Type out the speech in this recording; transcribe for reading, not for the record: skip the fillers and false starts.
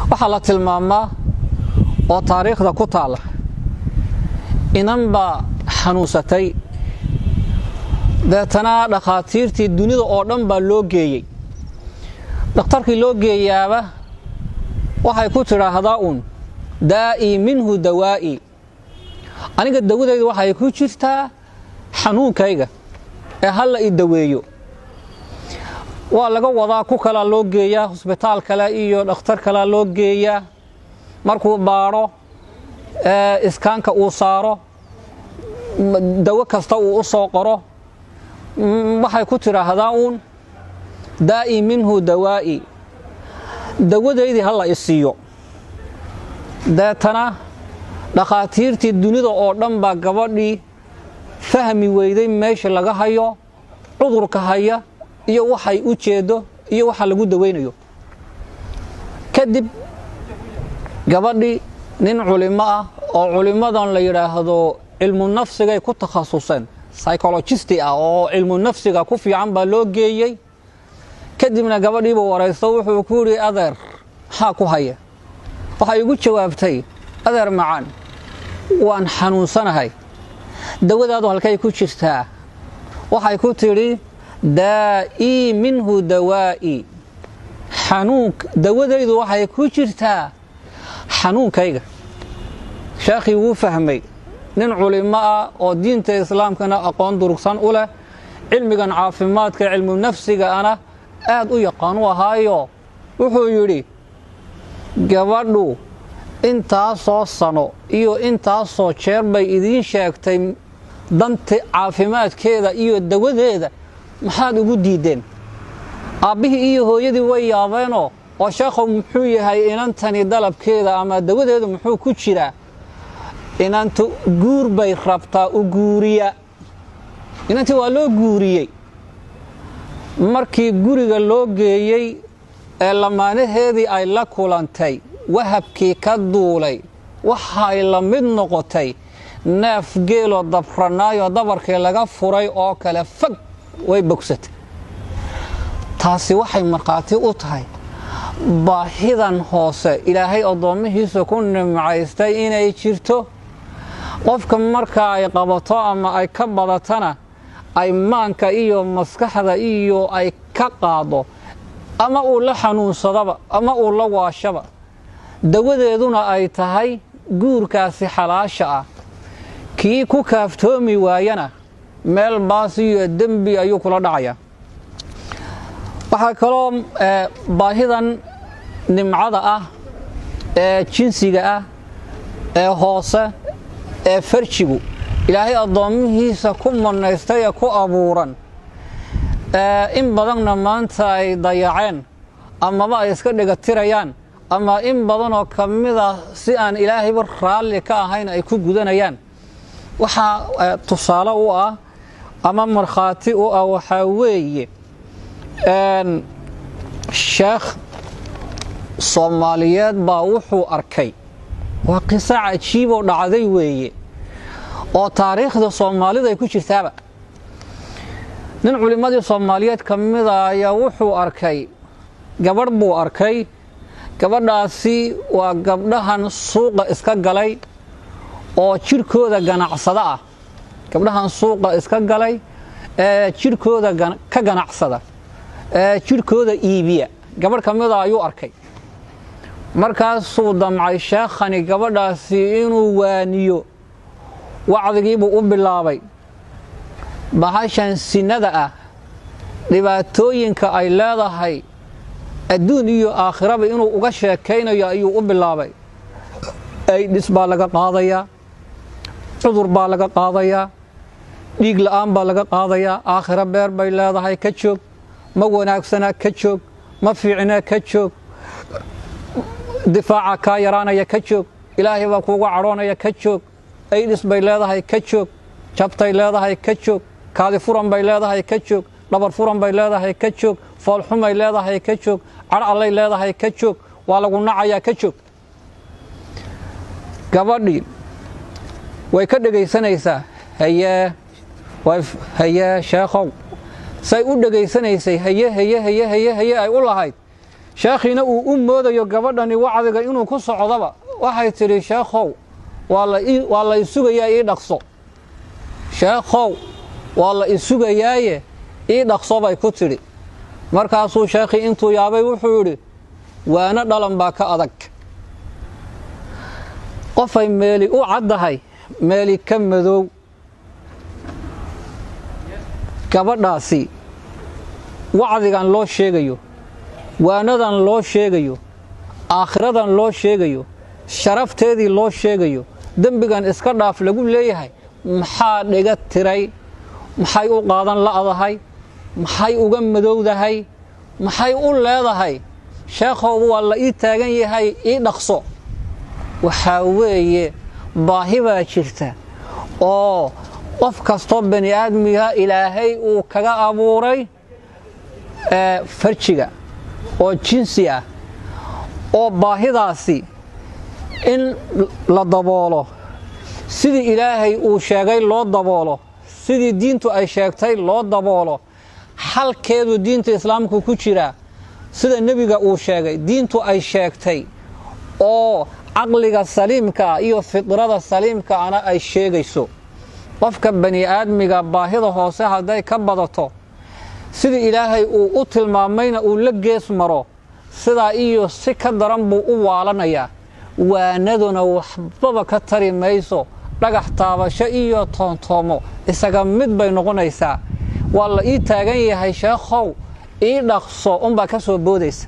Waxaa la tilmaamaa oo taariikhda ku taala, inan baa xanuunsatay. Deetana dhakhaatiirtii dunida oo dhan baa loo geeyey. Dhakhtarkii loo geeyaaba waxay ku tidhaahdaa uun: "Daa'ii minhu dawaa'ii." Aniga dawadayda waxay ku jirtaa xanuunkayga ee halla i daweeyo. Waa laga wadaa, ku kalaa loo geeyaa, husbitaal kale iyo dhakhtar kalea loo geeyaa. Markuu baadho, iskaanka uu saaro, dawo kasta uu u soo qoro, waxay ku tidhaahdaa uun: "Daa'ii minhu dawaa'i." Dawadaydii ha la isiiyo. Deetana dhakhaatiirtii dunida oo dhan baa gabadhii fahmi weyday meesha laga hayo cudurka haya iyo waxay u jeeddo iyo waxa lagu daweynayo. Kadib gabadhii nin culimo ah oo culimmadan la yidhaahdo cilmu nafsigay ku takhasuseen, psychologist ah oo cilmu nafsiga ku fiican baa loo geeyey. Kadibna gabadhiibuu waraysto. Wuxuu ku yidhi: "Adeer, maxaa ku haya?" Waxay igu jawaabtay: "Adeer macaan, waan xanuunsanahay. Dawadaadu halkay ku jirtaa?" Waxay ku tidhi: "Daa'ii minhu dawaa'ii." Xanuun dawadaydu waxay ku jirtaa xanuunkayga. Sheekhii wuu fahmay. Nin culimo ah oo diinta islaamkana aqoon durugsan u leh, cilmigan caafimaadka, cilmu nafsiga ana aad u yaqaan u ahaayo, wuxuu yidhi: "Gabadhu intaasoo sano iyo intaasoo jeer bay idiin sheegtay danta caafimaadkeeda iyo dawadeeda, maxaad ugu diideen?" Aabbihii iyo hooyadii way yaabeenoo: "Oo sheekhow, muxuu yahay inantani dalabkeeda ama dawadeedu muxuu ku jiraa?" "Inantu guur bay rabtaa, u guuriya." Inantii waa loo guuriyey. Markii guriga loo geeyey ee lamaanaheedii ay la kulantay, wahabkii ka duulay waxay la mid noqotay neef geeloo dabranaayo dabarkii laga furay oo kale. Fag way bogsatay. Taasi waxay markhaati u tahay baahidan hoose Ilaahay addoommihiisa ku nimcaystay inay jirto. Qofka marka ay qabato ama ay ka badatana, ay maanka iyo maskaxda iyo ay ka qaado, ama uu la xanuunsadaba ama uu la waashaba, dawadeeduna ay tahay guurkaasi xalaasha ah. Kii ku kaaftoomi waayana meel baas iyo dembi ayuu kula dhacayaa. Waxaa kaloo baahidan nimcada ah ee jinsiga ah ee hoose ee farjigu Ilaahay addoommihiisa ku manaystay ee ku abuuran, in badanna maanta ay dayaceen amaba ay iska dhigatirayaan, ama in badanoo ka mida si aan Ilaahayba raalli ka ahayn ay ku gudanayaan, waxaa tusaale u ah ama markhaati u ah waxaa weeye sheekh Soomaaliyeed baa wuxuu arkay. Waa qiso cajiiboo dhacday weeye oo taariikhda Soomaalida ay ku jirtaaba. Nin culimmadii Soomaaliyeed ka mida ayaa wuxuu arkay gabadh buu arkay. Gabadhaasi waa gabdhahan suuqa iska galay oo jidhkooda ganacsada ah, gabdhahan suuqa iska galay ee jidhkooda ka ganacsada ee jidhkooda iibiya. Gabadh ka mida ayuu arkay. Markaasuu damcay sheekhani gabadhaasi inuu waaniyo. Wacdigiibuu u bilaabay. Bahashan sinada ah dhibaatooyinka ay leedahay adduun iyo aakhiraba inuu uga sheekaynayo ayuu u bilaabay. AIDS baa laga qaadayaa, cudur baa laga qaadayaa, dhiig la'aan baa laga qaadayaa, aakhiro beer bay leedahay, ka joog, ma wanaagsana, ka joog, ma fiicna, ka joog, difaaca kaa yaraanaya, ka joog, Ilaahay baa kuuga cadhoonaya, ka joog, AIDS bay leedahay, ka joog, jabtay leedahay, ka joog, kaadi furan bay leedahay, ka joog, dhabar furan bay leedahay, ka joog, foolxumay leedahay, ka joog, cadh allay leedahay, ka joog, waa lagu nacayaa, ka joog. Gabadhii way ka dhegaysanaysaa: "Hayee, hayee, sheekhow." Say u dhegaysanaysay, "Haye, haye, haye, haye, haye," ay u lahayd. Sheekhiina uu u moodayo gabadhani wacdiga inuu ku socdaba. Waxay tidhi, "Sheekhow, waa la isugayaa, ii dhaqso. Sheekhow, waa la isugayaaye, ii dhaqso," bay ku tidhi. Markaasuu sheekhii intuu yaabay wuxuu yidhi, "Waano dhalan baa ka adag. Qofay meeli u caddahay, meeli ka madow." Gabadhaasi wacdigan loo sheegayo, waanadan loo sheegayo, aakhiradan loo sheegayo, sharafteedii loo sheegayo, dembigan iska dhaaf lagu leeyahay, maxaa dhiga tiray? Maxay u qaadan la'dahay? Maxay uga madowdahay? Maxay u leedahay, "Sheekhow, waa la ii taagan yahay, ii dhaqso"? Waxaa weeye baahi baa jirta oo qof kastoo bani aadmiga Ilaahay uu kaga abuuray farjiga oo jinsi ah, oo baahidaasi in la daboolo sidii Ilaahay uu sheegay loo daboolo, sidii diintu ay sheegtay loo daboolo, xalkeedu diinta Islaamku ku jiraa, sida Nebiga uu sheegay, diintu ay sheegtay, oo caqliga saliimkaa iyo fidrada saliimka ana ay sheegayso. Qofka bani aadmiga baahida hoose hadday ka badato, sidii Ilaahay uu u tilmaamayna uu la gees maro, sidaa iyo si ka daran buu u waalanayaa. Waanaduna waxbaba ka tari mayso. Dhagax taabasho iyo toontoomo isaga mid bay noqonaysaa. "Waa la ii taagan yahay, sheekhow, ii dhaqso," unbaa ka soo boodaysa.